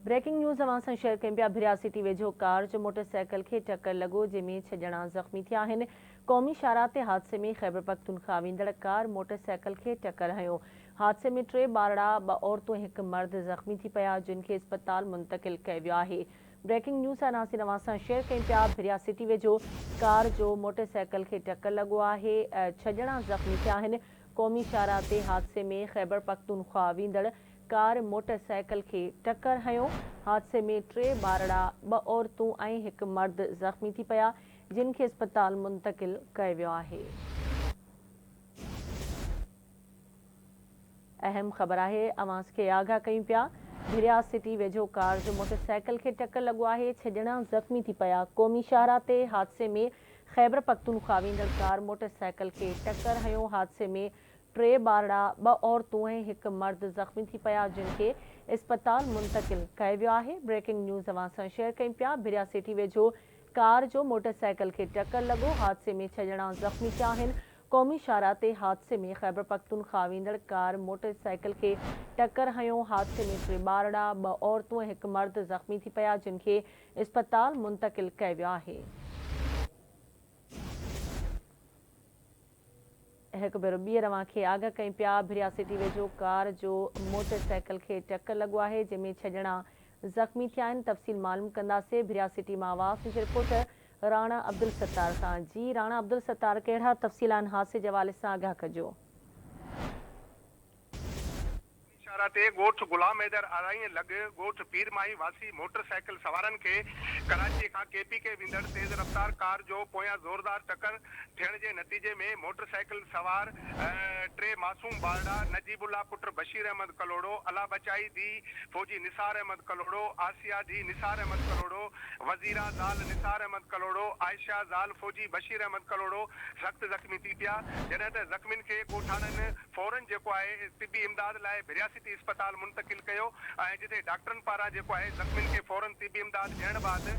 Breaking news اوهان سان share ڪيون پيا ڀريا سٽي ويجهو ڪار جو موٽر سائيڪل کي ٽڪر لڳو جنهن ۾ ڇهه ڄڻا زخمي ٿيا آهن قومي شاهراهه تي حادثي ۾ خيبرپختونخواهه ويندڙ ڪار موٽر سائيڪل کي ٽڪر هنيو حادثي ۾ ٽي ٻارڙا ٻه عورتون ۽ هڪ مرد زخمي ٿي پيا جن کي اسپتال منتقل ڪيو ويو آهي بريڪنگ نيوز ناظرين اوهان سان شيئر ڪيون پيا ڀريا سٽي ويجهو ڪار جو موٽر سائيڪل کي ٽڪر لڳو آهي ڇهه ڄڻا زخمي ٿيا آهن قومي شاهراهه تي حادثي ۾ خيبرپختونخواهه ويندڙ ڪار موٽر سائيڪل کي ٽڪر هنيو، حادثي ۾ ٽي ٻارڙا، ٻه عورتون ۽ هڪ مرد زخمي ٿي پيا، جن کي اسپتال منتقل ڪيو ويو آهي. اهم خبر آهي اوهان کي آگاهه ڪيون پيا، ڀريا سٽي ويجهو ڪار جو موٽر سائيڪل کي ٽڪر لڳو آهي، ڇهه ڄڻا زخمي ٿي پيا، قومي شاهراهه تي حادثي ۾ خيبرپختونخواهه ويندڙ ڪار موٽر سائيڪل کي ٽڪر هنيو، حادثي ۾ ٽي ٻارڙا، ٻه عورتون ۽ هڪ مرد زخمي ٿي پيا جن کي اسپتال منتقل ڪيو ويو آهي، بريڪنگ نيوز اوهان سان شيئر ڪيون پيا، ڀريا سيٺي ويجهو ڪار جو موٽر سائيڪل کي ٽڪر لڳو، حادثي ۾ ڇهه ڄڻا زخمي ٿيا آهن، قومي شاهراهه تي حادثي ۾ خيبرپختونخواهه ويندڙ ڪار موٽر سائيڪل کي ٽڪر هنيو، حادثي ۾ ٽي ٻارڙا، ٻه عورتون ۽ هڪ مرد زخمي ٿي پيا جن کي اسپتال منتقل ڪيو ويو آهي. هڪ ڀيرو ٻيهر اوهان کي آگاهه ڪيون پيا، ڀريا سٽي ويجهو ڪار جو موٽر سائيڪل کي ٽڪر لڳو آهي، جنهن ۾ ڇهه ڄڻا زخمي ٿيا آهن، تفصيل معلوم ڪنداسين، ڀريا سٽي مان آواز جي رپورٽر راڻا عبدالستار کان، جي راڻا عبدالستار ڪهڙا تفصيل آهن حادثي جي حوالي سان آگاهه ڪجو. شاهراهه تي ڳوٺ غلام حيدر آرائين لڳ ڳوٺ پير ماهي واسي موٽر سائيڪل سوارن کي ڪراچي کان ڪي پي ڪي ويندڙ تيز رفتار ڪار جو پويان زوردار ٽڪر ٿيڻ جي نتيجي ۾ موٽر سائيڪل سوار ٽي معصوم ٻارڙا نجيب الله پٽ بشير احمد ڪلهوڙو، الله بچائي ڌي فوجي نثار احمد ڪلهوڙو، آسيا ڌي نثار احمد ڪلهوڙو، وزيرا زال نثار احمد ڪلهوڙو، عائشه زال فوجي بشير احمد ڪلهوڙو سخت زخمي ٿي پيا، جڏهن ته زخمين کي ڳوٺاڻن فورن جيڪو آهي طبي امداد لاء ڀريا سٽي اسپتال منتقل ڪيو ۽ جتي ڊاڪٽرن پاران جيڪو آهي زخمين کي فورن طبي امداد ڏيڻ بعد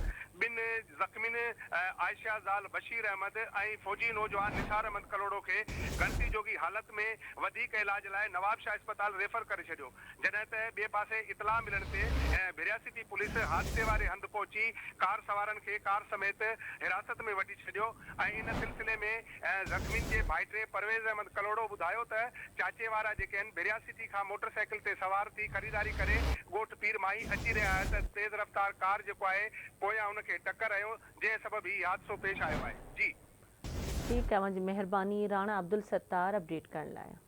ٻن زخمين عائشه زال بشير احمد ۽ فوجي نوجوان نثار احمد ڪلهوڙو کي ڳڻتي جوڳي حالت ۾ وڌيڪ علاج لاء نوابشاهه اسپتال ريفر ڪري ڇڏيو جڏهن ته ٻئي پاسي اطلاع ملڻ تي ڀريا سٽي پوليس حادثي واري هنڌ پهچي ڪار سوارن کي ڪار سميت حراست ۾ وٺي ڇڏيو ۽ ان سلسلي ۾ زخمين جي ڀائٽي پرويز احمد ڪلهوڙو ٻڌايو ته چاچي وارا جيڪي آهن ڀريا سٽي کان موٽر سائيڪل تي سوار ٿي خريداري ڪري ڳوٺ پير ماهي اچي رهيا آهي ته تيز رفتار ڪار جيڪو آهي پويان ان کي ٽڪر هنيو جنهن سبب هي حادثو پيش آيو آهي جي. ٺيڪ آهي اوهان جي مهرباني راڻا عبدالستار اپڊيٽ ڪرڻ لاء.